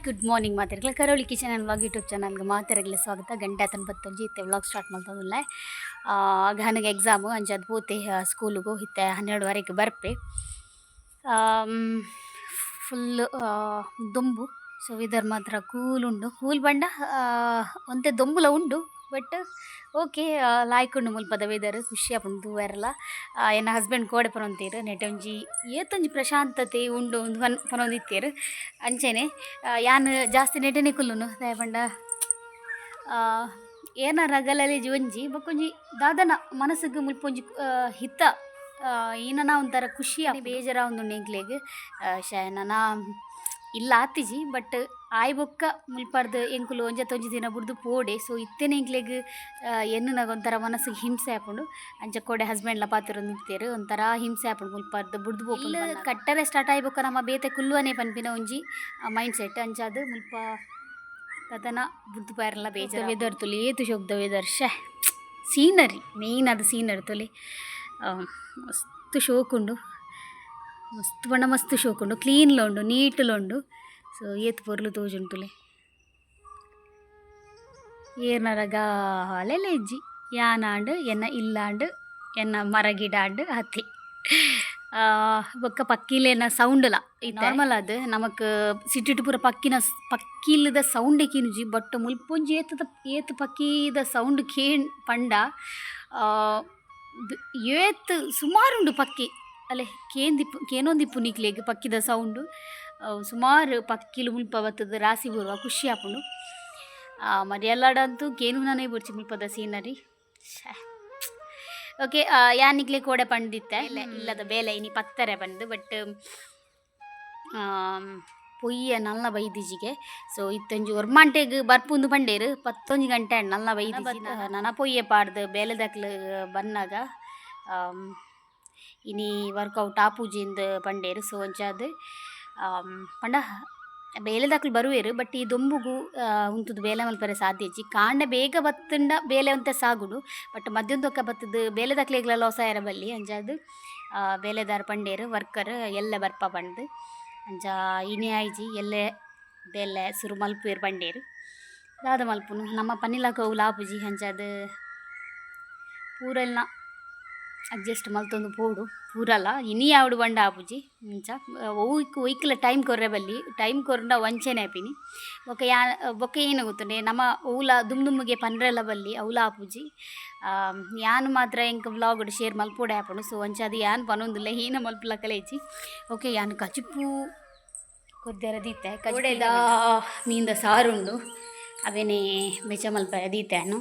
Good morning ಮಾತೆರ್ಗ್ಲ. ಕರಾವಳಿ kitchen and vlog YouTube ಚಾನಲ್ಗೆ ಮಾತೆರ್ಗ್ಲ ಸ್ವಾಗತ. ಗಂಟೆ ಆತನ ಬತ್ತೊಂಜಿ ಇತ್ತೆ ವ್ಲಾಗ್ ಸ್ಟಾರ್ಟ್ ಮಲ್ತೊಂದುಲ್ಲೆ. ಗಹನಗೆ ಎಕ್ಸಾಮು ಅಂಚಾದ್ ಪೋತೆ ಸ್ಕೂಲುಗು. ಇತ್ತೆ 12:30ಕ್ಕೆ ಬರ್ಪೆ. ಫುಲ್ ದೊಂಬು. ಸೊ ವೆದರ್ ಮಾತ್ರ ಕೂಲ್ ಉಂಡು. ಕೂಲ್ ಪಂಡ ಒಂತೆ ದೊಂಬುಲ ಉಂಡು, ಬಟ್ ಓಕೆ, ಲಾಯ್ಕ್ ಉಂಡು ಮುಲ್ಪದ ವೆದರ್. ಖುಷಿ ಆಪುಂಡು ತೂವೆರ್ಲ. ಎನ್ನ ಹಸ್ಬೆಂಡ್ ಕೋಡೆ ಪನೊಂತೆರ್, ನೆಟೆ ಒಂಜಿ ಏತೊಂಜಿ ಪ್ರಶಾಂತತೆ ಉಂಡು ಉಂದು ಪನೊಂದಿತ್ತೆರ್. ಅಂಚೆನೆ ಯಾನ್ ಜಾಸ್ತಿ ನೆಟೆನೆ ಕುಲ್ಲುನು. ದಾಯೆ ಪಂಡ ಏನಾರ ಗಲೀಜು ಒಂಜಿ ಬೊಕ್ಕೊಂಜಿ ದಾದನ ಮನಸ್ಸಿಗೆ ಮುಲ್ಪ ಒಂಜಿ ಹಿತ, ಏನನ ಒಂಥರ ಖುಷಿ. ಬೇಜಾರಾವೊಂದುಂಡು ಎಂಕ್ಲೆಗ್. ನನ ಇಲ್ಲ ಆತಿಜಿ, ಬಟ್ ಆಯ್ ಬೊಕ್ಕ ಮುಲ್ಪರ್ದ್ ಎಂಕುಲು ಒಂಜತ್ತೊಂಜಿ ದಿನ ಬುಡ್ದು ಪೋಡೆ. ಸೊ ಇತ್ತೆನೆ ಎಂಕ್ಲೆಗ್ ಎನ್ನುನಗ ಒಂಥರ ಮನಸ್ಸಿಗೆ ಹಿಂಸೆ ಆಪುಂಡು. ಅಂಚ ಕೋಡೆ ಹಸ್ಬೆಂಡ್ಲ ಪಾತೆರೊಂದಿತ್ತೆರ್, ಒಂಥರ ಹಿಂಸೆ ಆಪುಂಡು ಮುಲ್ಪರ್ದ್ ಬುಡ್ದು ಪೋಪುಂಡು. ಕಟ್ಟರೆ ಸ್ಟಾರ್ಟ್ ಆಯಿ ಬೊಕ್ಕ ನಮ್ಮ ಬೇತೆ ಕುಲ್ಲುವನೆ ಪನ್ಪಿನ ಒಂಜಿ ಮೈಂಡ್ ಸೆಟ್. ಅಂಚಾದ್ ಮುಲ್ಪ ತದನ ಬುಡ್ದು ಪೋಯೆರೆಲ ಬೇಜಾರು. ವೆದರ್ ತೂಲೆ, ಏತ್ ಶೋಕ್ದ ವೆದರ್. ಶೇ, ಸೀನರಿ ಮೇಯ್ನ್ ಅದು. ಸೀನರಿ ತೂಲೆ, ಮಸ್ತ್ ಶೋಕುಂಡು. ಮಸ್ತ್ ಪಂಡ ಮಸ್ತ್ ಶೋಕುಂಡು. ಕ್ಲೀನ್ಲ ಉಂಡು, ನೀಟ್ಲ ಉಂಡು. ಸೊ ಏತ್ ಪೊರ್ಲು ತೋಜುಂಡು ತೂಲೆ. ಏರ್ನರ ಗಾಲೆಲ ಇಜ್ಜಿ. ಯಾನಾಂಡ್, ಎನ್ನ ಇಲ್ಲಾಂಡ್, ಎನ್ನ ಮರ ಗಿಡ ಆಂಡ್, ಅತಿ. ಬೊಕ್ಕ ಪಕ್ಕಿಲೆನ ಸೌಂಡ್ಲ. ನಾರ್ಮಲ್ ಆದ್ ನಮಕ್ ಸಿಟಿಟ್ ಪೂರ ಪಕ್ಕಿನ ಪಕ್ಕಿಲದ ಸೌಂಡೆ ಕೇನುಜಿ. ಬಟ್ ಮುಲ್ಪ ಒಂಜಿ ಏತದ ಏತ್ ಪಕ್ಕಿದ ಸೌಂಡ್ ಕೇನ್ ಪಂಡ, ಏತ್ ಸುಮಾರು ಉಂಡು ಪಕ್ಕಿ. ಅಲೆ ಕೇಂದಿಪ್ಪು, ಕೇನೊಂದಿಪ್ಪು ನಿಕ್ಲೆಗ್ ಪಕ್ಕಿದ ಸೌಂಡು. ಸುಮಾರು ಪಕ್ಕಿಲು ಮುಲ್ಪ ಬತ್ತುದು ರಾಸಿ ಬೂರ್ವ. ಖುಷಿ ಆಪುಂಡು. ಮರಿಯಲ್ಲಾಡಂತೂ ಕೇನುನನೇ ಬೊರ್ಚಿ ಮುಲ್ಪದ ಸೀನರಿ. ಓಕೆ, ಯಾನ್ ನಿಕ್ಲೆ ಕೋಡೆ ಪಂಡಿತ್ತೆ, ಇಲ್ಲದ ಬೇಲೆ ಇನಿ ಪತ್ತರೆ ಪಂದ್. ಬಟ್ ಪೊಯ್ಯ ನಲ್ಲ ಬೈದಿಜಿಗೆ. ಸೊ ಇತ್ತೊಂಜಿ ಒರ್ಮಾಂಟೆಗ್ ಬರ್ಪುಂದು ಪಂಡೇರು. 11 ಗಂಟೆ ಆಂಡ್, ನಲ್ಲ ಬೈದಿಜಿ. ನನ ಪೊಯ್ಯೆ ಪಾಡ್ದು ಬೇಲೆದಕ್ಲು ಬನ್ನಗ ಇನಿ ವರ್ಕೌಟ್ ಆಪುಜಿಂದ್ ಪಂಡೇರು. ಸೊ ಅಂಚಾದ್ ಪಂಡ ಬೇಲೆದಕ್ಲು ಬರುವೆರು, ಬಟ್ ಈ ದೊಂಬುಗು ಉಂತುದು ಬೇಲೆ ಮಲ್ಪರೆ ಸಾಧ್ಯ ಇಜ್ಜಿ. ಕಾಂಡೆ ಬೇಗ ಬತ್ತುಂಡ ಬೇಲೆ ಒಂತೆ ಸಾಗುಡು. ಬಟ್ ಮಧ್ಯಾಹ್ನದೊಕ್ಕ ಬತ್ತುದು ಬೇಲೆದಕ್ಲೆಗ್ಲ ಲಾಸ್ ಆಯೆರೆ ಬಲ್ಲಿ. ಅಂಚಾದ್ ಬೇಲೆದಾರ್ ಪಂಡೇರು, ವರ್ಕರ್ ಎಲ್ಲೆ ಬರ್ಪ ಪಂದ್. ಅಂಚ ಇನಿ ಆಯ್ಜಿ, ಎಲ್ಲೆ ಬೇಲೆ ಸುರು ಮಲ್ಪುವೆರ್ ಪಂಡೇರು. ದಾದ ಮಲ್ಪುನು, ನಮ್ಮ ಪನಿಲಕ ಅವುಲು ಆಪುಜಿ. ಅಂಚಾದ್ ಪೂರೆಲ್ನ ಅಡ್ಜಸ್ಟ್ ಮಲ್ತೊಂದು ಪೋಡು. ಪೂರಲ ಇನಿ ಆವಡು ಪಂಡ ಆಪುಜಿ. ಇಂಚ ಒಯ್ಕ್ ಒಯ್ಕ್ಲ ಟೈಮ್ ಕೊರ್ರೆ ಬಲ್ಲಿ. ಟೈಮ್ ಕೊರ್ಂಡ ವಂಚನೆ ಆಪಿನಿ. ಬೊಕ್ಕ ಯಾ ಬೊಕ್ಕ ಏನು ಗೊತ್ತುಂಡೆ, ನಮ್ಮ ಒವ್ಲ ದುಮ್ ದುಮ್ಮುಗೆ ಪನ್ರೆಲ ಬಲ್ಲಿ, ಅವ್ಲ ಆಪುಜಿ. ಯಾನ್ ಮಾತ್ರ ಎಂಕ್ ವ್ಲಾಗ್ ಶೇರ್ ಮಲ್ಪೊಡೆ ಆಪುಂಡು. ಸೊ ಅಂಚಾದ್ ಯಾನ್ ಪನೊಂದುಲ್ಲೆ, ಹೀನ ಮಲ್ಪುಲಕಲ ಇಜ್ಜಿ. ಓಕೆ, ಯಾನ್ ಕಜಿಪು ಕೊದ್ದೆರ ದೀತೆ. ಕಜ್ಜಿದ ಮೀನ್ದ ಸಾರುಂಡು, ಅವೇನೇ ಮೆಚ ಮಲ್ಪರೆ ದೀತೆ. ಯಾನು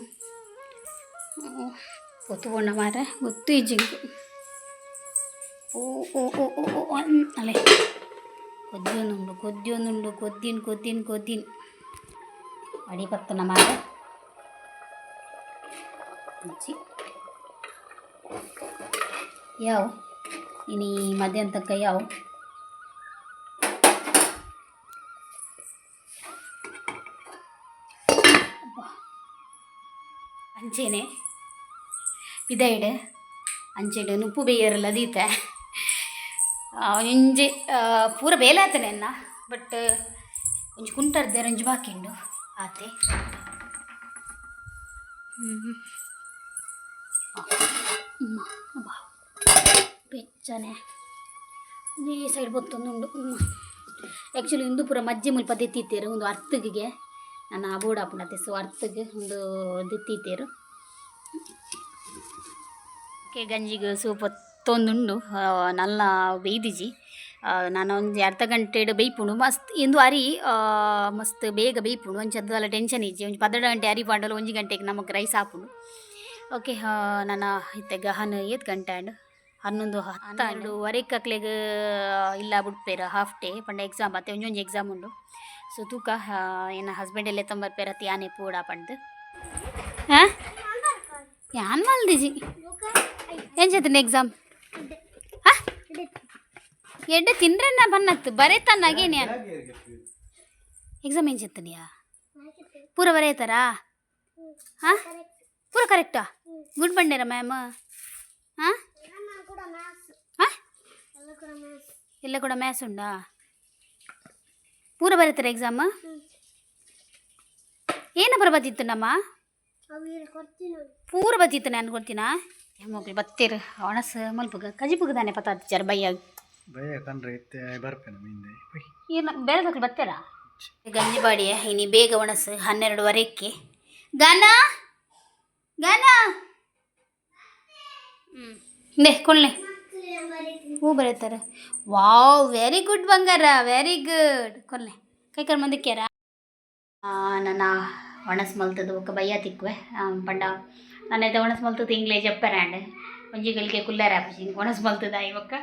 ಪೊತ್ತು ಮಾರೆ ಗೊತ್ತು ಇಜ್ಜಿಂಕು. ಓ ಓ ಓ ಓ ಓ, ಅಲೆ ಕೊದ್ದಿಯೊಂದುಂಡು, ಕೊದ್ದಿಯೊಂದುಂಡು. ಕೊದ್ದಿನ್ ಕೊದ್ದಿನ್ ಕೊದ್ದಿನ್ ಅಡಿ ಪತ್ತನ ಮಾರೆ. ಇಜ್ಜಿ ಯಾವು ಇನಿ ಮಧ್ಯಾಹ್ನ ತನಕ ಯಾವು. ಅಂಚೆನೆ ಪಿದೈಡ್ ಅಂಚೆಡ್ ನುಪ್ಪು ಬೇಯರೆಲ್ಲ ದೀತೆ. ಒಂಜಿ ಪೂರ ಬೇಲೆ ಆತನೆ ಎನ್ನ, ಬಟ್ ಒಂಜಿ ಕುಂಟರ್ದೇರ್ ಒಂಜಿ ಬಾಕಿ ಉಂಡು, ಆತೆ. ಅಬ್ಬಾ, ಬೆಚ್ಚನೆ. ಈ ಸೈಡ್ ಬೊತ್ತೊಂದುಂಡು. ಆ್ಯಕ್ಚುಲಿ ಇಂದು ಪೂರ ಮಜ್ಜಿ ಮುಲ್ಪ ದೆತ್ತಿತ್ತೇರು. ಒಂದು ಅರ್ತುಗೆ ನನ್ನ ಬೋರ್ಡ್ ಆಪುಂಡತೆ. ಸೊ ಅರ್ತುಗೆ ಒಂದು ದೆತ್ತಿತ್ತೇರು. Okay, ಗಂಜಿಗೆ soup ಒತ್ತೊಂದುಂಡು. ನಲ್ಲ ಬೇಯ್ದಿಜಿ. ನಾನು ಒಂಜಿ ಅರ್ಧ ಗಂಟೆಡ್ ಬೇಯ್ಪುಂಡು. ಮಸ್ತ್ ಇಂದು ಅರಿ ಮಸ್ತ್ ಬೇಗ ಬೇಯ್ಪುಂಡು. ಒಂಚ ದಾಲ ಟೆನ್ಷನ್ ಇಜ್ಜಿ. ಒಂಜಿ 12 ಗಂಟೆ ಅರಿ ಪಾಂಡಲ 1 ಗಂಟೆಗೆ ನಮಕ್ ರೈಸ್ ಆಪುಂಡು. ಓಕೆ, ನನ್ನ ಇತ್ತೆ ಗಹನ ಏತ್ ಗಂಟೆ ಆಂಡ್? 11:10. 12:30ಕ್ಕೆ ಅಕ್ಲೆಗ್ ಇಲ್ಲ ಬುಡ್ಪೇರು, ಹಾಫ್ ಡೇ. ಪಂಡ ಎಕ್ಸಾಮ್ ಅತ್ತೆ, ಒಂಜೊಂಜಿ ಎಕ್ಸಾಮ್ ಉಂಡು. ಸೊ ತೂಕ, ಎನ್ನ ಹಸ್ಬೆಂಡ್ ಎಲ್ಲ ಬರ್ಪೇರು ಅತ್ತ, ಯಾನೆ ಪೋಡ ಪಂಡ್ದು. ಹಾಂ, ಯಾನ್ ಮಲ್ದಿಜಿ. ಎಂಚೆತ್ತಂಡೆ ಎಕ್ಸಾಮ್? ಹಾಂ, ಎಡ್ಡೆ ತಿಂದ್ರೆನ ಬನ್ನತ್ತು ಬರೇತನ್ನಾಗೇನೆ. ಎಕ್ಸಾಮ್ ಎಂಚೆತ್ತನಿಯಾ? ಪೂರ ಬರೆಯ್ತಾರಾ? ಹಾಂ, ಪೂರ ಕರೆಕ್ಟಾ? ಗುಡ್ ಬಂಡೇರ ಮ್ಯಾಮ್? ಹಾಂ ಹಾಂ, ಎಲ್ಲ ಕೂಡ ಮ್ಯಾಥ್ಸ್ ಉಂಡಾ? ಪೂರ ಬರೀತಾರೆ ಎಕ್ಸಾಮ್? ಏನ ಪೂರ ಬತ್ತಿತ್ತು ನಮ್ಮ? ಪೂರ ಬತ್ತಿತ್ತು ನಾನು ಕೊಡ್ತೀನಾ? ಮಗ್ಳು ಬತ್ತೀರು ಒಣಸು ಮಲ್ಪುಗ ಕಜಿಪುಗ ತಾನೆ ಪತ್ತಾತಿಚಾರ ಬಯ್ಯಾಗ. ಬಯ್ಯ ಕಂಡ್ರೆ ಇತ್ತೆ ಬರ್ಪೇನೆ ಹಿಂದೆ. ಏನು ಬೇರೆ ಮಕ್ಳು ಬರ್ತಾರಾ? ಗಂಜಿಬಾಡಿಯ ಇನಿ ಬೇಗ ಒಣಸು 12:30ಕ್ಕೆ. ಗಾನ ಗಾನ ಹ್ಞೂ ನೇ ಕೊಳ್ಳೆ ಹೂ ಬರೀತಾರೆ. ವಾವ್, ವೆರಿ ಗುಡ್ ಬಂಗಾರ, ವೆರಿ ಗುಡ್. ಕೊಲ್ಲೆ ಕೈ ಕರ್ ಮಂದಕ್ಯಾರ. ನನ್ನ ಒಣಸ್ ಮಲ್ತದ ಬೊಕ್ಕ ಬಯ್ಯ ತಿಕ್ಕುವೆ ಪಂಡ ನನ್ನೈತೆ ಒಣಸ್ ಮಲ್ತದ ಇಂಗ್ಲೇ ಜಪ್ಪರಾಂಡ್ ಒಂಜಿ ಗಳಿಗೆ ಕುಲ್ಲಾರ ಆಪುಜಿ ಒಣಸ್ ಮಲ್ತದ ಬೊಕ್ಕ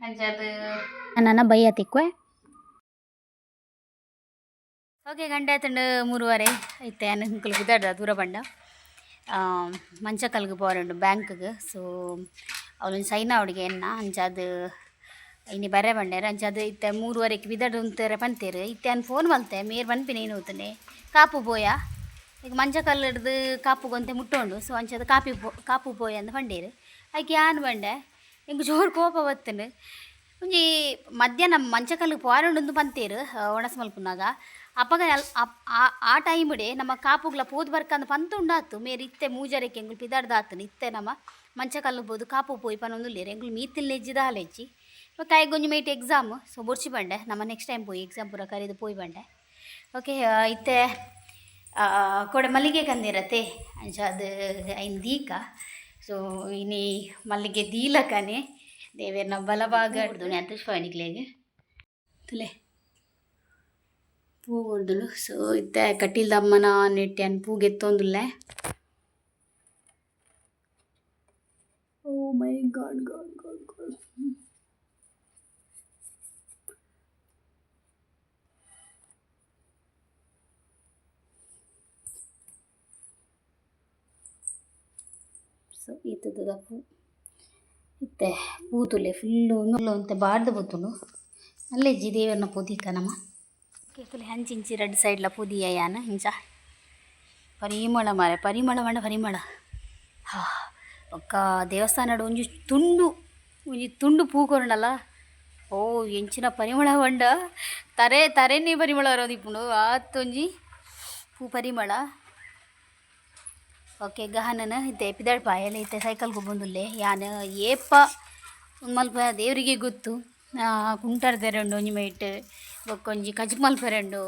ಅಂಚಾದ್ ನನ್ನ ಬಯ್ಯ ತಿಕ್ಕುವೆ. ಓಕೆ, ಗಂಟೆ ಆತಂಡು 3:30 ಇತ್ತೆ ಅನ್ಕುಲು ಕುದಾಡ್ದ ದೂರ ಬಂಡ ಮಂಚಕಲ್ಗ್ ಪೋರುಂಡು ಬ್ಯಾಂಕ್ಗ್. ಸೊ ಅವಳೊಂದು ಸೈನ್ ಅವಡಿಗೆ ಎನ್ನ ಅಂಚಾದ್ ಇನಿ ಬರೆ ಬಂಡೇರ್. ಅಂಚಾದ್ ಇತ್ತೆ 3:30ಕ್ಕೆ ಬಿದಡ್ ಉಂತೇರೆ ಪಂತೇರು. ಇತ್ತೆ ಅನ್ ಫೋನ್ ಮಲ್ತೆ ಮೇರ್ ಪನ್ಪಿನ ಏನು ಹೋತನೆ ಕಾಪು ಪೋಯ, ಈಗ ಮಂಚಕಲ್ಲು ಹಿಡ್ದು ಕಾಪು ಗೊಂತೆ ಮುಟ್ಟೋಂಡು. ಸೊ ಅಂಚಾದ್ ಕಾಪಿ ಪೋ ಕಾಪು ಪೋಯ ಅಂದ್ ಪಂಡೇರು. ಐಕ್ ಯಾನ್ ಪಂಡೆ, ಎಂಕ್ ಜೋರು ಕೋಪ ಬತ್ತುಂಡು. ಒಂಜಿ ಮಧ್ಯಾಹ್ನ ಮಂಚಕಲ್ಲು ಪೋರುಂಡು ಪಂತೇರು ಒಣಸ್ ಮಲ್ಪುನಾಗ ಅಪಗ ಆ ಟೈಮ್ಡೆ ನಮ್ಮ ಕಾಪುಗ್ಲ ಪೋದು ಬರ್ಕಂದು ಪಂತ ಉಂಡಾತು. ಮೇರ್ ಇತ್ತೆ ಮೂಜರೆಕ್ಕೆ ಎಂಗುಲು ಪಿದಾಡ್ದಾತನು. ಇತ್ತೆ ನಮ್ಮ ಮಂಚಕಲ್ಲು ಪೋದು ಕಾಪು ಪೋಯಿ ಪನೊಂದುಲ್ಲೆರ್. ಎಂಗುಲು ಮೀತಿಲ್ ನೆಜ್ಜಿ ದಾಲೆಜ್ಜಿ ಬೊಕ್ಕ ಆಯ್ಗೊಂಜಿ ಮೇಟ್ ಎಕ್ಸಾಮ್. ಸೊ ಬೊರ್ಚಿ ಬಂಡೆ ನಮ್ಮ, ನೆಕ್ಸ್ಟ್ ಟೈಮ್ ಪೋಯಿ ಎಕ್ಸಾಮ್ ಪೂರ ಕರೀದು ಪೋಯಿ ಬಂಡೆ. ಓಕೆ, ಇತ್ತೆ ಕೊಡೆ ಮಲ್ಲಿಗೆ ಕಂದಿರತ್ತೆ ಅಂಚಾದ್ ಐನ್ ದೀಕ. ಸೊ ಇನಿ ಮಲ್ಲಿಗೆ ದೀಲಕನೆ ದೇವೆರ್ನ ಬಲಭಾಗ ಅಂತುಷ್ಪಾನಿಕ್ಲೆಗ್ ತುಲೆ ಪೂ ಕೊರ್ದುಂಡು. ಸೊ ಇತ್ತೆ ಕಟೀಲ್ದಮ್ಮನ ನೆಟ್ಯಾನ್ ಪೂ ಗೆತ್ತೊಂದುಲ್ಲೆ. Oh my God God God God. So ಈತದ ಪೂ ಇತ್ತೆ ಪೂ ತುಲೆ ಫುಲ್ಲು ಒಂತೆ ಬಾಡ್ದು ಪೋತುಂಡು. ಅಲ್ಲೆಜ್ಜಿ ದೇವೆರ್ನ ಪೂ ದೀಕ ನಮ. ತುಲೆ ಅಂಚಿಂಚಿ ರಡ್ಡ್ ಸೈಡ್ಲ ಪೂ ದೀಯ ಯಾನ್. ಇಂಚ ಪರಿಮಳ ಮಾರೆ, ಪರಿಮಳ ಪಂಡ ಪರಿಮಳ. ಹಾ, ಬೊಕ್ಕ ದೇವಸ್ಥಾನಡ್ ಒಂಜಿ ತುಂಡು ಒಂಜಿ ತುಂಡು ಪೂ ಕೊರ್ಂಡಲ ಓ ಎಂಚಿನ ಪರಿಮಳ ಪಂಡ ತರೆ ತರೆನೇ ಪರಿಮಳ ಬರೋದಿಪ್ಪುಂಡು, ಆತೊಂಜಿ ಪೂ ಪರಿಮಳ. ಓಕೆ, ಗಹನನ ಇತ್ತೆ ಪಿದಡ್ಪಾಯೆಲ. ಇತ್ತೆ ಸೈಕಲ್ ಗೊಬ್ಬೊಂದುಲ್ಲೆ ಯಾನ್. ಏಪ ಮಲ್ಪ ದೇವರಿಗೆ ಗೊತ್ತು. ಕುಂಟಾರ್ ದೇರುಂಡು ಒಂಜಿ ಮೈಟ್, ಬೊಕ್ಕೊಂಜಿ ಕಜಿಪು ಮಲ್ಪೆರೆ ಉಂಡು,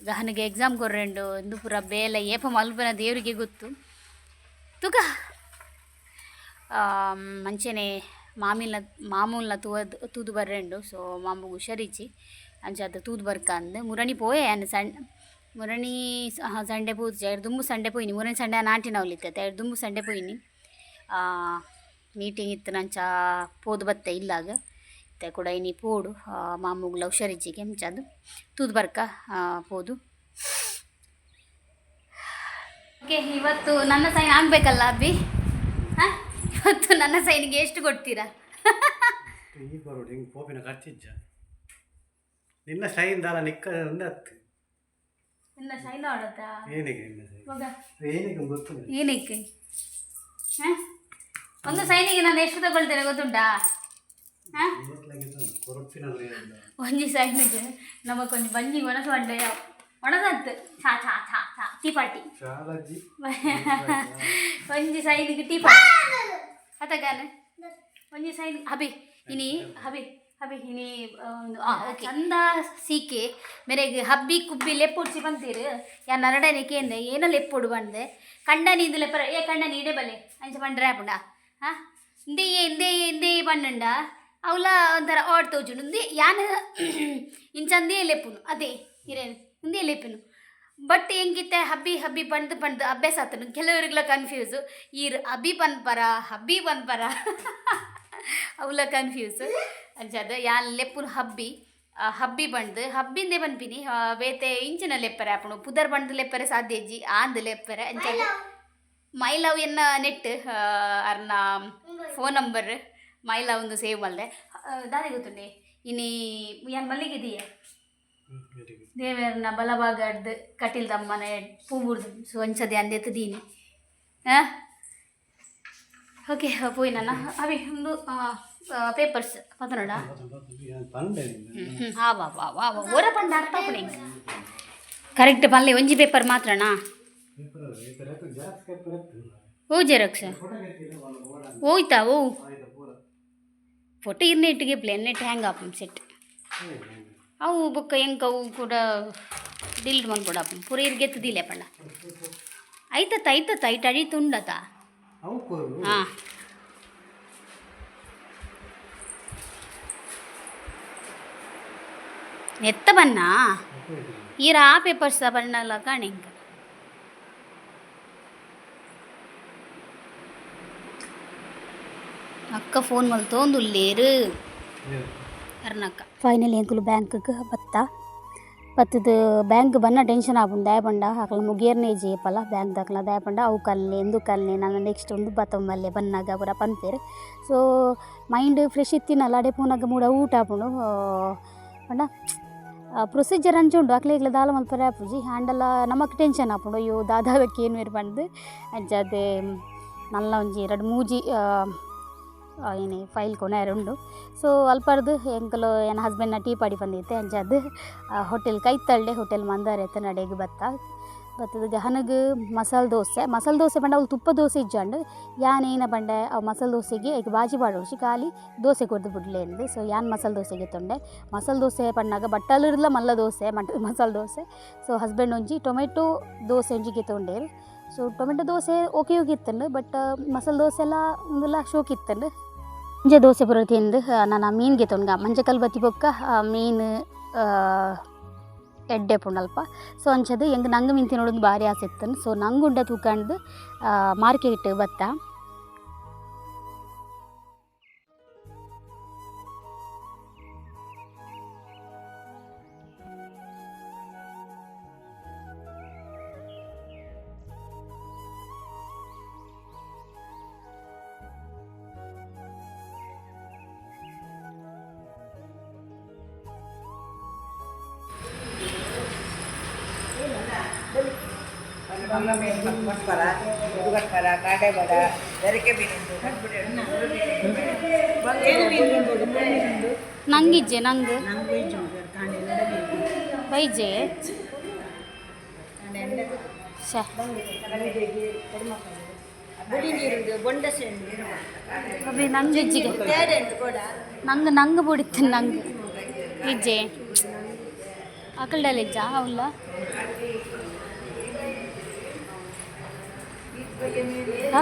ಗಹನಿಗೆ ಎಕ್ಸಾಮ್ ಕೊರ್ರೆಂಡು, ಇಂದು ಪೂರ ಬೇಲೆ ಏಪ ಮಲ್ಪುನ ದೇವರಿಗೆ ಗೊತ್ತು. ತುಕ ಮಂಚೆನೆ ಮಾಮಿಲ್ನ ಮಾಮೂಲ್ನ ತೂವದ್ ತೂದು ಬರ್ರೆಂಡು. ಸೊ ಮಾಮುಗು ಹುಷಾರಿಜ್ಜಿ, ಅಂಚಾದ್ ತೂದು ಬರ್ಕ ಅಂದ್. ಮುರಣಿ ಪೋಯೆ ಯಾನ್ ಸಣ್ಣ ಮುರಣಿ ಸಂಡೆ ಪೋತುಜಿ, ಐರ್ದ್ ದುಂಬು ಸಂಡೆ ಪೋಯಿನಿ. ಮುರಣಿ ಸಂಡೆ ಆಂಟಿನವ್ಲು ಇತ್ತೆ, ಐರ್ದ್ ದುಂಬು ಸಂಡೆ ಪೋಯಿನಿ. ಮೀಟಿಂಗ್ ಇತ್ತಿನಂಚ ಪೋದು ಬತ್ತೆ ಇಲ್ಲಾಗ. ಇತ್ತೆ ಕುಡ ಇನಿ ಪೋಡು, ಮಾಮುಗ್ಲ ಹುಷಾರಿಜ್ಜಿಗೆ, ಅಂಚಾದ್ ತೂದು ಬರ್ಕ ಪೋದು. ಓಕೆ, ಇವತ್ತು ನನ್ನ ಸೈನ್ ಆಗಬೇಕಲ್ಲ ಅಬ್ಬಿ? ಹಾಂ, ಇವತ್ತು ನನ್ನ ಸೈನಿಗೆ ಎಷ್ಟು ಕೊಡ್ತೀರಾ? ಈ ಬರೋಡು ಹಿಂಗೆ ಪೋಪಿನ ಖರ್ಚಿಜ್ಜ ನಿನ್ನ ಸೈನ್ ದಾಲ ನಿಕ್ಕ ಹತ್ತು. ನನ್ನ ಸೈನ್ ಆಡತ್ತಾ? ಏನಕ್ಕೆ ನಿನ್ನ ಸೈನ್ ಏನಕ್ಕೆ ಗೊತ್ತಿಲ್ಲ. ಏನಕ್ಕೆ? ಹಾಂ, ಒಂದು ಸೈನಿಗೆ ನಾನು ಎಷ್ಟು ತಗೊಳ್ತೇನೆ ಗೊತ್ತುಂಟಾ? ಹಾಂ, ಒಂಜಿ ಸೈನಿಗೆ ನಮಗೊಂಜಿ ಬಂಜಿ ಒಣಸು ಬಂಡೆ ಒಣಸತ್ತು ಛಾ ಛಾ ಛಾ ಛಾ ಟೀ ಪಾರ್ಟಿ. ಒಂಜಿ ಸೈನಿಗೆ ಟೀ ಪಾರ್ಟಿ ಅತಗಾನ ಒಂಜಿ ಸೈನ್. ಹಬಿ ಇನಿ ಹಬಿ ಹಬಿ ಇನಿ ಚಂದ ಸೀಕೆ ಮೇರೆಗ್ ಹಬ್ಬಿ ಕುಬ್ಬಿ ಲೆಪ್ಪುಡ್ಚಿ ಬಂತೀರು. ಯಾನ್ ನರಡನೆ ಕೇಂದೆ ಏನ ಲೆಪ್ಪುಡು ಬಂದೆ ಕಂಡನಿ ಇಂದು ಲೆಪ್ಪರ ಏ ಕಂಡನಿ ಇಡೆ ಬಲೆ ಅಂಚ ಪಂಡ್ರೆ ಆಪುಂಡ? ಹಾಂ, ಇಂದೆಯೇ ಇಂದೆಯೇ ಇಂದೆಯೇ ಪಂಡಂಡ ಅವಲ ಒಂಥರ ಆಡ್ ತೋಜುಂಡು. ಇಂದೇ ಯಾನ್ ಇಂಚಂದೇ ಲೆಪ್ಪುನು, ಅದೇ ಇರೇನು ಇಂದೇ ಲೆಪ್ಪುನು. ಬಟ್ ಎಂಕಿತ್ತೆ ಹಬ್ಬಿ ಹಬ್ಬಿ ಪಂಡ್ದು ಪಂಡ್ದು ಅಭ್ಯಾಸ ಆತನು. ಕೆಲವರಿಗೆಲ್ಲ ಕನ್ಫ್ಯೂಸು, ಈರ್ ಅಬ್ಬಿ ಪನ್ಪರ ಹಬ್ಬಿ ಪನ್ಪರ ಅವಲ ಕನ್ಫ್ಯೂಸ್. ಅಂಚಾದ ಯಾನ್ ಲೆಪ್ಪುನು ಹಬ್ಬಿ ಹಬ್ಬಿ ಪಂಡ್ದು ಹಬ್ಬಿಂದೆ ಪನ್ಪಿನಿ. ಬೇತೆ ಇಂಚಿನ ಲೆಪ್ಪರೆ ಆಪುಂಡು, ಪುದರ್ ಪಂಡ್ದು ಲೆಪ್ಪರೆ ಸಾಧ್ಯ ಇಜ್ಜಿ, ಆಂದ್ ಲೆಪ್ಪರೆ. ಅಂಚಾದ my love ಎನ್ನ ನೆಟ್ ಅರ್ನ ಫೋನ್ ನಂಬರ್ my love ಒಂದು ಸೇವ್ ಮಲ್ದೆ. ದಾದೆ ಗೊತ್ತುಂಡೆ, ಇನಿ ಯಾನ್ ಮಲ್ಲಿಗೆ ದೀಯೆ ದೇವೆರ್ನ ಬಲಭಾಗಡ್ದು ಕಟೀಲ್ದಮ್ಮನ ಪೂ ಬುಡ್ದು. ಸೊ ಅಂಚದೆ ಅಂದೆತ್ತು ದೀನಿ. ಹಾಂ, ಓಕೆ, ಪೋಯಿ ನನ್ನ ಅವಿ ಒಂದು ಪೇಪರ್ಸ್ ಪತನಡ. ಪಂಡೆ. ಹಾ, ವಾ ವಾ ವಾ ವಾ, ಒರ ಪಂಡ ಅರ್ಥ ಆಪುಂಡು ಎಂಕ್. ಕರೆಕ್ಟ್ ಪನ್ಲೆ, ಒಂಜಿ ಪೇಪರ್ ಮಾತ್ರನಾ? Paper paper xerox paper. ಓ ಜೆರಾಕ್ಸ್ ಓಯ್ತಾ ಓ ಫೋಟೋ ಇರ್ನೆಟ್ಟಿಗೆ ಪ್ಲೇನ್ ನೆಟ್ ಹ್ಯಾಂಗ್ ಆಪುಂಡು ಸೆಟ್. ಅವು ಬೊಕ್ಕ ಎಂಕ್ ಅವು ಕೂಡ ಡಿಲೀಟ್ ಮನ್ಪೊಡಾಪುಂಡು ಪೂರ ಇರ್ಗೆತ್ತು ದಿಲೆ ಪಂಡ ಐತತ್ತ ಐತತ್ತ ಐಟ್ ಅಡಿ ತುಂಡತ. ಅವು ಕೊರು. ಹಾಂ, ಎತ್ತ ಬನ್ನ ಈರ ಆ ಪೇಪರ್ಸ್ ಬಣ್ಣಲ್ಲ ಕಾಣಿಂಕ. ಅಕ್ಕ ಫೋನ್ ಮಲ್ತೊಂದುಲ್ಲೇರು ಅರ್ನಕ್ಕ. ಫೈನಲಿ ಎಂಕುಲು ಬ್ಯಾಂಕ್ಗ್ ಬತ್ತ. ಬತ್ತದು ಬ್ಯಾಂಕ್ ಬನ್ನ ಟೆನ್ಷನ್ ಆಪುಂಡು. ದಾಯೆ ಪಂಡ ಅಕಲ್ನ ಮುಗಿಯರ್ನೇ ಇಜ್ಜಿ ಏಪಲ ಬ್ಯಾಂಕ್ ದಕಲ್ನ. ದಾಯೆ ಪಂಡ ಅವು ಕಲ್ನೆ ಇಂದು ಕಲ್ನೆ ನನ ನೆಕ್ಸ್ಟ್ ಉಂದು ಬತ್ತೊಂಬಲ್ಲೆ ಬನ್ನಗ ಪೂರ ಪನ್ಪೆರ್. ಸೊ ಮೈಂಡ್ ಫ್ರೆಶ್ ಇತ್ತಿನಲ್ಲ ಅಡೆ ಪೋನಗ ಮೂಡ ಔಟ್ ಆಪುಂಡು. ಪಂಡ ಪ್ರೊಸೀಜರ್ ಅಂಚ ಉಂಡು, ಅಕ್ಲೆಗ್ಲ ದಾಲ ಮಲ್ಪರೆ ಆಪುಜಿ. ಆಂಡಲ ನಮಕ್ ಟೆನ್ಷನ್ ಆಪುಂಡು, ಅಯ್ಯೋ ದಾದಾದಕ್ಕೆ ಕೇನುವೆರ್ ಪಂದ್. ಅಂಚಾದ್ ನಲ್ಲ ಒಂಜಿ ರಡ್ಡ್ ಮೂಜಿ ಏನೆ ಫೈಲ್ ಕೊನಯೆರೆ ಉಂಡು. ಸೊ ಅಲ್ಪರ್ದ್ ಎಂಕುಲು ಎನ್ನ ಹಸ್ಬೆಂಡ್ನ ಟೀ ಪಾಡಿ ಪಂದಿತ್ತೆ. ಅಂಚಾದ್ ಹೋಟೆಲ್ ಕೈತಲ್ಡೆ ಹೋಟೆಲ್ ಮಂದಾರ ಅಡೆಗ್ ಬತ್ತ. ಬತ್ತದ ಗಹನಗ್ ಮಸಾಲೆ ದೋಸೆ. ಮಸಾಲೆ ದೋಸೆ ಪಂಡ ಅವು ತುಪ್ಪ ದೋಸೆ ಇಜ್ಜಾಂಡ್. ಯಾನ್ ಏನ ಪಂಡೆ, ಅವು ಮಸಾಲೆ ದೋಸೆಗೆ ಐಕ್ ಬಾಜಿ ಪಾಡೊಡ್ಚಿ, ಖಾಲಿ ದೋಸೆ ಕೊರ್ದು ಬುಡ್ಲೆ ಅಂದ್. ಸೊ ಯಾನ್ ಮಸಾಲೆ ದೋಸೆಗೆ ತೊಂಡೆ. ಮಸಾಲೆ ದೋಸೆ ಪನ್ನಗ ಬಟ್ಟಲುರ್ದ್ಲ ಮಲ್ಲ ದೋಸೆ ಮಟ್ ಮಸಾಲೆ ದೋಸೆ. ಸೊ ಹಸ್ಬೆಂಡ್ ಒಂಜಿ ಟೊಮೆಟೊ ದೋಸೆ ಒಂಜಿ ಗೆತೊಂಡೆರ್. So tomato dosa okay okay ಇತ್ತುಂಡು, ಬಟ್ ಮಸಾಲೆ ದೋಸೆ ಎಲ್ಲ ಉಂದುಲ ಶೋಕ್ ಇತ್ತುಂಡು. ಒಂಜೆ ದೋಸೆ ಪೂರ ತಿಂದು ನನ ಮೀನು ಗೆತೊನ್ಗ. ಮಂಜಕಲ್ ಬತ್ತಿ ಬೊಕ್ಕ ಮೀನು ಎಡ್ಡೆ ಅಲ್ಪ. ಸೊ ಅಂಚದ ಎಂಕ್ ನಂಗ್ ಮೀನು ತಿನ್ನೋಡೊಂದು ಭಾರಿ ಆಸೆ ಇತ್ತುಂಡು. ಸೊ ನಂಗುಂಡ ತೂಕಂಡು ಮಾರ್ಕೆಟ್ ಬತ್ತ. ಮಟ್ಪರ ಮುದುಗಟ್ಪರ ಕಾಟೆಬಡ ಬೆರಕೆ ಮೀನು. ನಂಗಿಜ್ಜೆ ನಂಗ್ ಬೈಜೆ ಶ್ಯೆ. ಅಬ್ಬಿ ನಂಗ್ ಇಜ್ಜಿಗೆ ನಂಗ್ ನಂಗ್ ಬೊಡಿತ್ತು ನಂಗ್ ಇಜ್ಜೆ ಅಕಲ್ಡಲ್ ಇಜ್ಜಾ ಅವಲ್ಲ. ಹಾ?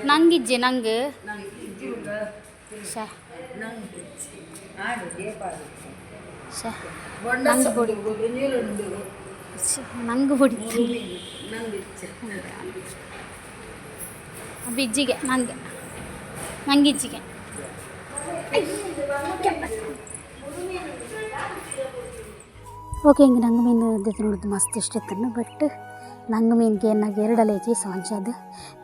ನಂಗಿಜ್ಜೆ ನಂಗ್ ಶ್ಯೆ ಶ್ಯೆ ನಂಗ್ ಬೊಡಿ ಶ್ಯೆ, ನಂಗ್ ಬೊಡಿತ್ತು ಬಿಜ್ಜಿಗೆ ನಂಗೆ ನಂಗಿಜ್ಜಿಗೆ. ಓಕೆ, ಹಿಂಗೆ ನಂಗೆ ಮೀನು ನೋಡಿದ್ದು ಮಸ್ತ್ ಇಷ್ಟ ಇತ್ತು. ಬಟ್ ನಂಗೆ ಮೀನ್ಗೆ ಎನ್ನಾಗ ಎರಡಲೆ ಇಜ್ಜಿ. ಸೊ ಅಂಚಾದ್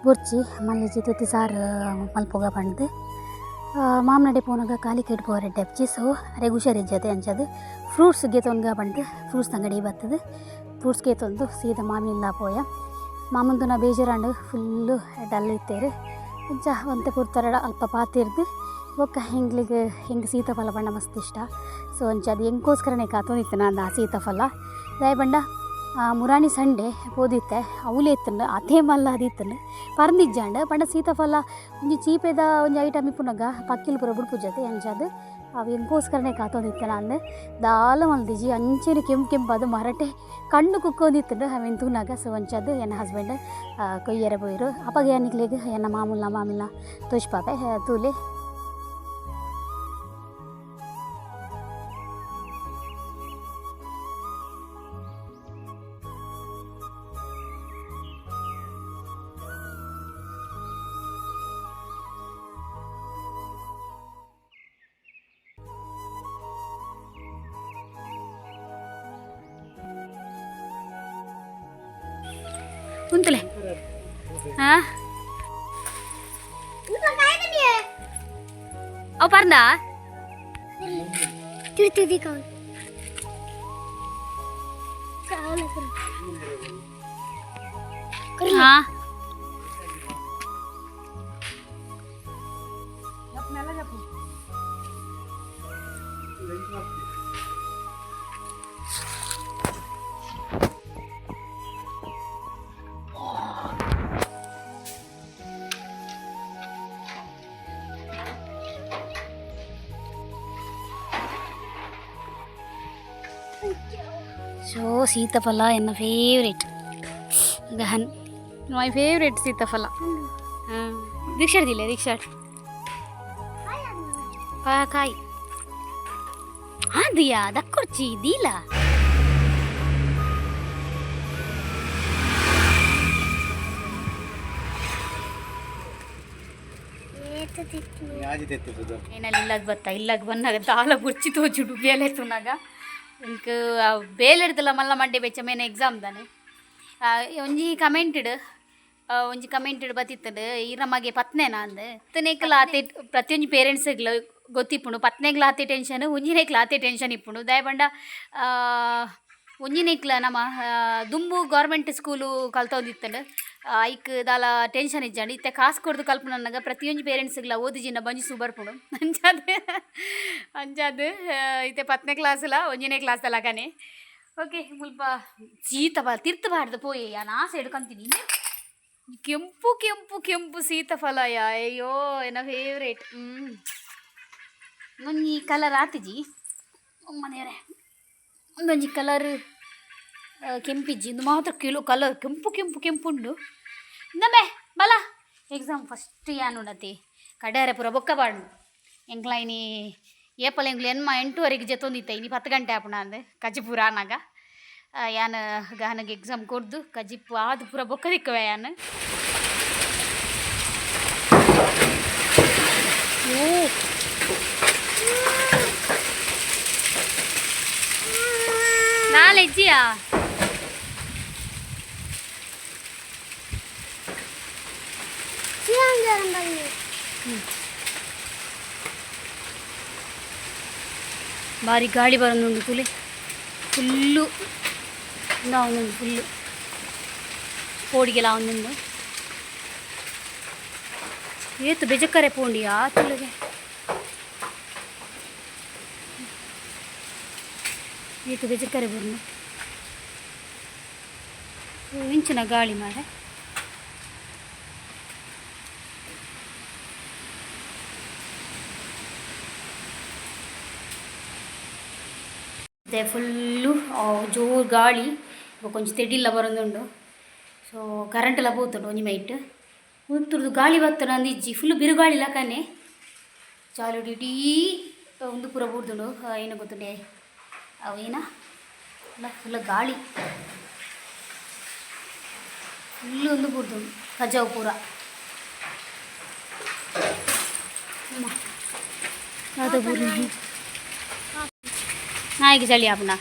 ಬೊರ್ಚಿ ಮಲ್ಲೆಜ್ಜಿ ತುತ್ತಿ ಸಾರು ಮಲ್ಪುಗ ಪಂಡ್ದು. ಮಾಮನಡೆ ಪೋನಗ ಕಾಲಿಕೇಟ್ ಪೋರೆ ಡೆಪ್ಚಿ. ಸೊ ಅರೆಗ್ ಹುಷಾರಿಜ್ಜತೆ. ಅಂಚಾದ್ ಫ್ರೂಟ್ಸ್ ಗೆತೊನ್ಗ ಪಂಡ್ದು ಫ್ರೂಟ್ಸ್ ಅಂಗಡಿ ಬತ್ತದು. ಫ್ರೂಟ್ಸ್ ಗೆತೊಂದು ಸೀದಾ ಮಾಮಿಲ್ಲ ಪೋಯ. ಮಾಮಂದುನ ಬೇಜಾರಾಂಡ್, ಫುಲ್ಲು ಡಲ್ ಇತ್ತೇರು. ಅಂಚ ಒಂತೆ ಪುರ್ತಾರ ಅಲ್ಪ ಪಾತಿರ್ದು ಬೊಕ್ಕ ಎಂಕ್ಲೆಗ್ ಎಂಕ್ ಸೀತಾಫಲ ಪಂಡ ಮಸ್ತ್ ಇಷ್ಟ. ಸೊ ಅಂಚ ಅದು ಎಂಕೋಸ್ಕರನೇ ಕಾತೊಂದಿತ್ತೆ ನಾನು ಆ ಸೀತಾಫಲ. ದಾಯೆ ಪಂಡ ಮುರಾಣಿ ಸಂಡೆ ಪೋದಿತ್ತೆ, ಅವ್ಲೇ ಇತ್ತುಂಡು, ಅದೇ ಮಲ್ಲ ಅದಿತ್ತುಂಡು ಪರ್ಂದಿಜ್ಜಾಂಡ್. ಪಂಡ ಸೀತಾಫಲ ಒಂಜಿ ಚೀಪೆದ ಒಂಜಿ ಐಟಮ್ ಇಪ್ಪುನಗ ಪಕ್ಕಿಲ್ ಪೂರ ಬುಡ್ಪುಜತೆ. ಅಂಚಾದ್ ಅವು ಎಂಕೋಸ್ಕರನೇ ಕಾತೊಂದಿತ್ತೆ ನಾನು. ದಾಲ ಮಲ್ದಿಜಿ, ಅಂಚನೆ ಕೆಂಪು ಕೆಂಪಾದ ಮರಟೆ ಕಣ್ಣು ಕುಕ್ಕೊಂದಿತ್ತುಂಡು ಅವೆನ್ ತೂನಗ. ಸೊ ಅಂಚಾದ್ ಎನ್ನ ಹಸ್ಬೆಂಡ್ ಕೊಯ್ಯರೆ ಪೋಯೆರ್. ಅಪಗ ಯಾನ್ ಎನ್ನ ಮಾಮುಲ್ನ ಮಾಮಿಲ್ನ ತೋಜ್ಪಾಪೆ ತೂಲೆ. ಉಂತಲೆ ಹಾ ಅವು ಪರ್ಂದ. ಹಾ. ಸೊ ಸೀತಾಫಲ ಎನ್ನ ಫೇವ್ರೇಟ್ ಗಹನ್ my favourite ಸೀತಾಫಲ. ಹಾಂ, ದೀಕ್ಷಾಡ್ದಿಲ್ಲ ದೀಕ್ಷಾಡ್ ಕಾಯಿ ಹಾಂ ದಕ್ಕೊರ್ಚಿ ದೀಲ. ಯಾಜಿ ತೆತ್ತಿಪುದು. ಏನಲ್ಲಿ ಇಲ್ಲಾಗ ಬತ್ತ ಇಲ್ಲಾಗ ಬಂದಾಗ ದಾಲ ಬುರ್ಚಿ ತೋಜುಡು ಬೇಲೆ ತುನಾಗ. ಇಂಕ್ ಬೇಲೆ ಇರ್ತಲ್ಲ ಮಲ್ಲ ಮಂಡೆ ಬೆಚ್ಚ ಮೇನ ಎಕ್ಸಾಮ್ ತಾನೆ. ಒಂಜಿ ಕಮೆಂಟೆಡ್, ಒಂಜಿ ಕಮೆಂಟೆಡ್ ಬತ್ತಿತ್ತಂಡು, ಈರ ಮಗೆ ಪತ್ನೇನಾ ಅಂದ್. ಪತ್ತನೇಕ್ಲ ಆತೆ ಪ್ರತಿಯೊಂಜಿ ಪೇರೆಂಟ್ಸ್ಗ್ಲ ಗೊತ್ತಿಪ್ಪುಂಡು, ಪತ್ನೆಗ್ಲ ಆತೆ ಟೆನ್ಷನ್, ಒಂಜಿನೇಕ್ಲ ಆತೆ ಟೆನ್ಷನ್ ಇಪ್ಪುಂಡು. ದಾಯೆ ಪಂಡ ಒಂಜಿನೇಕ್ಲ ನಮ ದುಂಬು ಗೌರ್ಮೆಂಟ್ ಸ್ಕೂಲು ಕಲ್ತೊಂದಿತ್ತಂಡು, ಐಕ್ ದಾಲ ಟೆನ್ಷನ್ ಇಜ್ಜಂಡ್. ಇತ್ತೆ ಕಾಸು ಕೊರ್ದು ಕಲ್ಪುನನ್ನಗ ಪ್ರತಿಯೊಂಜಿ ಪೇರೆಂಟ್ಸ್ಗ್ಲ ಓದಿಜಿನ ಬಂಜಿ ಸೂ ಬರ್ಪುಂಡು. ಅಂಚಾದ್ ಅಂಚಾದ್ ಇತ್ತೆ 10ನೇ ಕ್ಲಾಸ್ಲ 1ನೇ ಕ್ಲಾಸ್ ಲಗನೆ. ಓಕೆ, ಮುಲ್ಪ ಸೀತಫಲ ತಿರ್ತು ಬಾರ್ದು ಪೋಯೆ. ಯಾನ್ ಆ ಸೈಡ್ ಕಂತೀನಿ. ಕೆಂಪು ಕೆಂಪು ಕೆಂಪು ಸೀತಾಫಲ. ಯಾ ಅಯ್ಯೋ, ಎನ್ನ ಫೇವ್ರೇಟ್. ಒಂಜಿ ಕಲರ್ ಆತಿಜಿ ಮನೆಯವರೇ, ಒಂದೊಂಜಿ ಕಲರ್ ಕೆಂಪಿಜ್ಜಿ. ಇಂದು ಮಾತ್ರ ಕಿಲೋ ಕಲರ್ ಕೆಂಪು ಕೆಂಪು ಕೆಂಪು ಉಂಡು. ಇಂದಮೆ ಬಲ ಎಕ್ಸಾಮ್ ಫಸ್ಟ್ ಯಾನ್ ಉಂಡತಿ ಕಡಾರೆ ಪೂರ ಬೊಕ್ಕ ಬಾಡು. ಎಂಕ್ಲ ಇನಿ ಏಪಲ್ ಎಂಕ್ಲು ಎನ್ಮ 8:30ಗೆ ಜೆತ್ತೊಂದಿತ್ತ, ಇನಿ 10 ಗಂಟೆ ಆಪುಂಡು ಅಂದ್ ಕಜ್ಜಿ ಪೂರ ಆನಾಗ. ಯಾನ್ ಗಾನಗೆ ಎಕ್ಸಾಮ್ ಕೊರ್ದು ಕಜಿಪ್ಪು ಆದ್ ಪೂರ ಬೊಕ್ಕ ದಿಕ್ಕವೆ ಯಾನ್. ಓ ನಾಳೆಜ್ಜಿಯಾ? ಬಾರಿ ಗಾಳಿ ಬರೋದುಂಡು ತುಲೆ. ಫುಲ್ಲು ಒಂದೊಂದು ಫುಲ್ಲು ಪೋಡಿಗೆಲ ಒಂದೊಂದು ಏತು ಬೆಜಕ್ಕರೆ ಪೋಂಡಿ ಆ ತುಲೆಗೆ. ಏತು ಬೆಜಕ್ಕರೆ ಬುರ್ನು ಇಂಚಿನ ಗಾಳಿ ಮಾರೆ. ಫುಲ್ಲು ಜೋರು ಗಾಳಿ, ಕೊಂಚ ತೆಡಿಲ್ಲ ಬರೋದುಂಡು. ಸೊ ಕರೆಂಟೆಲ್ಲ ಪೋತುಂಡು ಒಂಜಿ ಮೈಟ್. ಉತ್ತುರ್ದು ಗಾಳಿ ಬತ್ತನ ಅಂದಿಜ್ಜಿ, ಫುಲ್ ಬಿರುಗಾಳಿ ಲಕನೆ ಚಾಲು ಇಡೀ ಒಂದು ಪೂರ ಬೂರ್ದುಂಡು. ಏನು ಗೊತ್ತುಂಡೆ ಅವು ಏನ ಅಲ್ಲ, ಫುಲ್ ಗಾಳಿ, ಫುಲ್ಲು ಒಂದು ಬೂರ್ದುಂಡು ಕಜಾವು ಪೂರ. ಅದು ಬೂರ್ದು ನಾಯಿಗೆ ಚಳಿ ಆಪುಂಡ.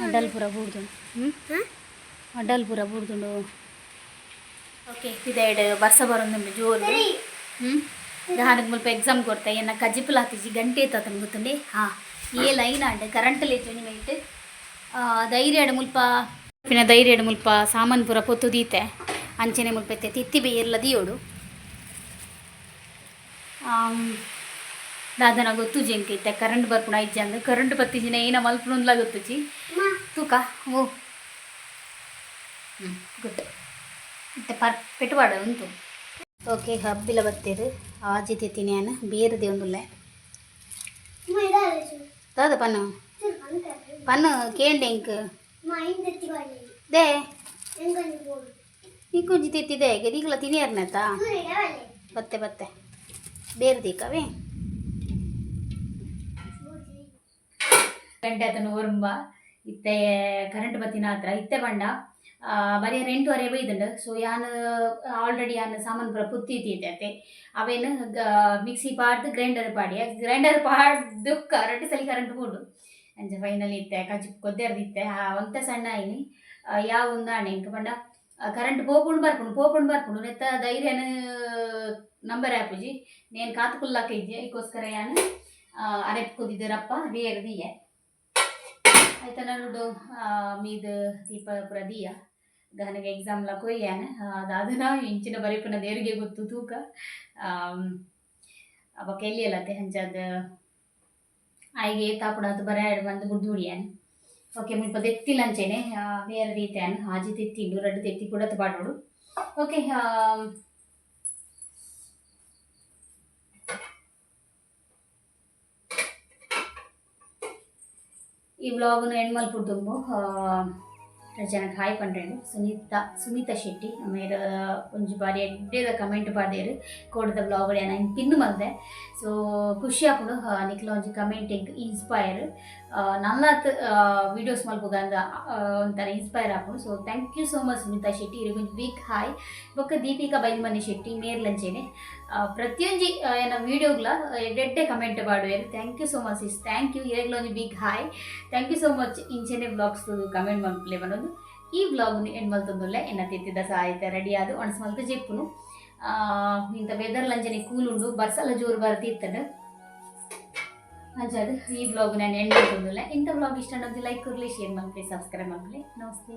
ಅಡ್ಡಲ್ ಪೂರ ಬೂರ್ದುಂಡು. ಅಡ್ಡಲ್ ಪೂರ ಬೂರ್ದುಂಡು. ಓಕೆ, ಪಿದಾಯ್ಡ್ ಬರ್ಸ ಬರೋದುಂಡು ಜೋರು. ದಾನಗ್ ಮುಲ್ಪ ಎಕ್ಸಾಮ್ ಕೊರ್ತೆ. ಎನ್ನ ಕಜಿಪುಲ ಆತಿಜಿ, ಗಂಟೆ ಎತ್ತತನ ಗೊತ್ತುಂಡೆ. ಹಾಂ, ಏ ಲೈನ್ ಆಂಡ್ ಕರೆಂಟ್ ಲೇಜ್ ಒಂಜಿ ಮೈಟ್ ಧೈರ್ಯಡ್ ಮುಲ್ಪ ಪಿನ ಧೈರ್ಯಡ್ ಮುಲ್ಪ ಸಾಮಾನ್ ಪೂರ ಪೊತ್ತು ದೀತೆ. ಅಂಚನೆ ಮುಲ್ಪ ಇತ್ತೆ ತಿತ್ತಿ ಬೇಯರ್ಲ ದಿಯೋಡು. ದಾದನ ಗೊತ್ತುಜಿ ಎಂಕ್ ಇತ್ತೆ ಕರೆಂಟ್ ಬರ್ಪುಣ ಇಜ್ಜಿ ಅಂದ್. ಕರೆಂಟ್ ಬತ್ತಿಜಿನ ಏನ ಮಲ್ಪುನುಂದ್ಲ ಗೊತ್ತುಜಿ. ತೂಕ. ಓ ಗುಡ್. ಇತ್ತೆ ಪರ್ ಪೆಟ್ಟುವಾಡ ಉಂಟು. ಓಕೆ, ಹಬ್ಬಿಲ ಬತ್ತೇರು ಆಜಿ ತಿತ್ತೀನಿ ಯಾನ್ ಬೇರದೆ ಒಂದುಲ್ಲೆ. ದಾದ ಪನ್ನು ಪನ್ನು ಕೇಂಡೆ ಎಂಕ್ they ನಿಕ್ಕೊಂಜಿ ತಿತ್ತಿದೆ ಗೆದಿಗ್ಲ ತಿನಿಯರ್ನೆತ್ತ ಬತ್ತೆ ಬತ್ತೆ ಬೇರೆ ದೀಕವೇ. ಗಂಟೆ ಆತನ ಒರ್ಂಬ. ಇತ್ತೆ ಕರೆಂಟ್ ಬತ್ತಿನ ಹತ್ರ ಇತ್ತೆ ಬಂಡ ಬರೀ 8:30 ಬೈದುಂಡು. ಸೊ ಯಾನ್ ಆಲ್ರೆಡಿ ಯಾನ್ ಸಾಮಾನು ಪೂರ ಪುತ್ತಿ ಅತ್ತೆ. ಅವೇನು ಮಿಕ್ಸಿ ಪಾಡ್ದು ಗ್ರೈಂಡರ್ ಪಾಡಿ, ಗ್ರೈಂಡರ್ ಪಾಡ್ದು ರಡ್ಡ್ ಸಲ ಕರೆಂಟ್ ಪೋಂಡು. ಅಂಚ ಫೈನಲ್ ಇತ್ತೆ ಕಜಿಪು ಕೊದ್ದೆರ್ದಿತ್ತೆ. ಒಂತೆ ಸಣ್ಣ ಆಯ್ನಿ ಯಾವ ಉಂದಾಣೆ ಎಂಕ್ ಪಂಡ ಕರೆಂಟ್ ಪೋಪುಂಡು ಬರ್ಪುಂಡು ಪೋಪುಂಡು ಬರ್ಪುಂಡು. ನೆತ್ತ ಧೈರ್ಯನ ನಂಬರ್ ಆಪುಜಿ. ನೇನ್ ಕಾತು ಕುಲ್ಲಾಕ ಇಜ್ಜಿ. ಐಕೋಸ್ಕರ ಯಾನ್ ಅರೆಪ್ ಕುದಿದ್ದರಪ್ಪ ಬೇರೆ ದೀಯೆ ಆಯ್ತಾ. ನಡುಡು ಮೀದ್ ದೀಪ ಪೂರ ದೀಯ ಗಹನಗೆ ಎಕ್ಸಾಮ್ ಲ ಕೊಯ್ಯಾನ. ದಾದನ ಇಂಚಿನ ಬರಿಪುನ ದೇರಿಗೆ ಗೊತ್ತು. ತೂಕ ಅವ ಎಲ್ಲಿಯಲ್ಲತ್ತೆ ಅಂಚಾದ್ ಆಯ್ಗೆ ತಾಪುಡಾತು ಬರ ಬಂದು ಬುಡ್ದು. ಓಕೆ, ಮುಲ್ಪ ದೆತ್ತಿಲ್ಲ ಅಂಚೆನೆ ಬೇರೆ ರೀತಿಯಾನ್ ಆಜಿ ತೆತ್ತಿಂಡು, ರಡ್ಡು ತೆತ್ತಿ ಕೂಡ ಪಾಡೋಡು. ಓಕೆ, ಈ ವ್ಲಾಗ್ನು ಎಂಡ್ ಮಲ್ಪುಡ್ದುಂಬು ಜನಕ್ಕೆ ಹಾಯ್ ಪಂಡ್ರೇನು. ಸುನೀತಾ, ಸುನೀತಾ ಶೆಟ್ಟಿ ಮೇರ್ ಒಂಜಿ ಬಾರಿ ಎಡ್ಡೆದ ಕಮೆಂಟ್ ಪಾಡ್ದೇರ್. ಕೋಡದ ವ್ಲಾಗ್ ಯಾನ್ ಪಿನ್ ಮಲ್ದೆ. ಸೊ ಖುಷಿ ಆಪುಂಡು ನಿಕ್ಲ ಒಂಜಿ ಕಮೆಂಟ್ ಎಂಕ್ ಇನ್ಸ್ಪೈರ್, ನಲ್ಲಾತ್ ವೀಡಿಯೋಸ್ ಮಲ್ಪುಗ ಅಂದ ಒಂಥರ ಇನ್ಸ್ಪೈರ್ ಆಪುಂಡು. So thank you so much, Sunita Shetty, ಇರೆಗ್ ಒಂಜಿ ಬಿಗ್ ಹಾಯ್. ಬೊಕ್ಕ ದೀಪಿಕಾ ಬೈಲ್ಮನಿ ಶೆಟ್ಟಿ ಮೇರ್ಲಂಚೆನೆ ಪ್ರತಿಯೊಂಜಿ ಎನ್ನ ವೀಡಿಯೋಗ್ಲ ಎಡ್ಡೆಡ್ಡೆ ಕಮೆಂಟ್ ಪಾಡುವೆರ್. Thank you so much sis, thank you. ಇರೆಗ್ಲ ಒಂಜಿ big hi, thank you so much. ಇಂಚೆನೆ ವ್ಲಾಗ್ಸ್ ಕಮೆಂಟ್ ಮಲ್ಪುಲೆ ಪನೊಂದು ಈ ವ್ಲಾಗ್ನು ಎಂಡ್ ಮಲ್ತೊಂದುಲ್ಲೆ. ಎನ್ನ ತಿತ್ತಿದ ಸಾಹಿತ್ಯ ರೆಡಿ ಆದ್ ಒಣಸ್ ಮಲ್ತ್ ಜೆಪ್ಪುನು. ಇಂತ ವೆದರ್ ಲಂಚನೆ ಕೂಲ್ ಉಂಡು, ಬರ್ಸಲ ಜೋರು ಬರ್ತಿತ್ತಂಡ್. ಅಂಚಾದ್ ಈ ವ್ಲಾಗ್ ನಾನು ಎಂಡ್ ಮಲ್ತೊಂದುಲ್ಲೆ. ಇಂಥ ವ್ಲಾಗ್ ಇಷ್ಟ ಲೈಕ್ ಕೊರ್ಲೆ, ಶೇರ್ ಮಲ್ಪಲೆ, ಸಬ್ಸ್ಕ್ರೈಬ್ ಮಲ್ಪಲೆ. ನಮಸ್ತೆ.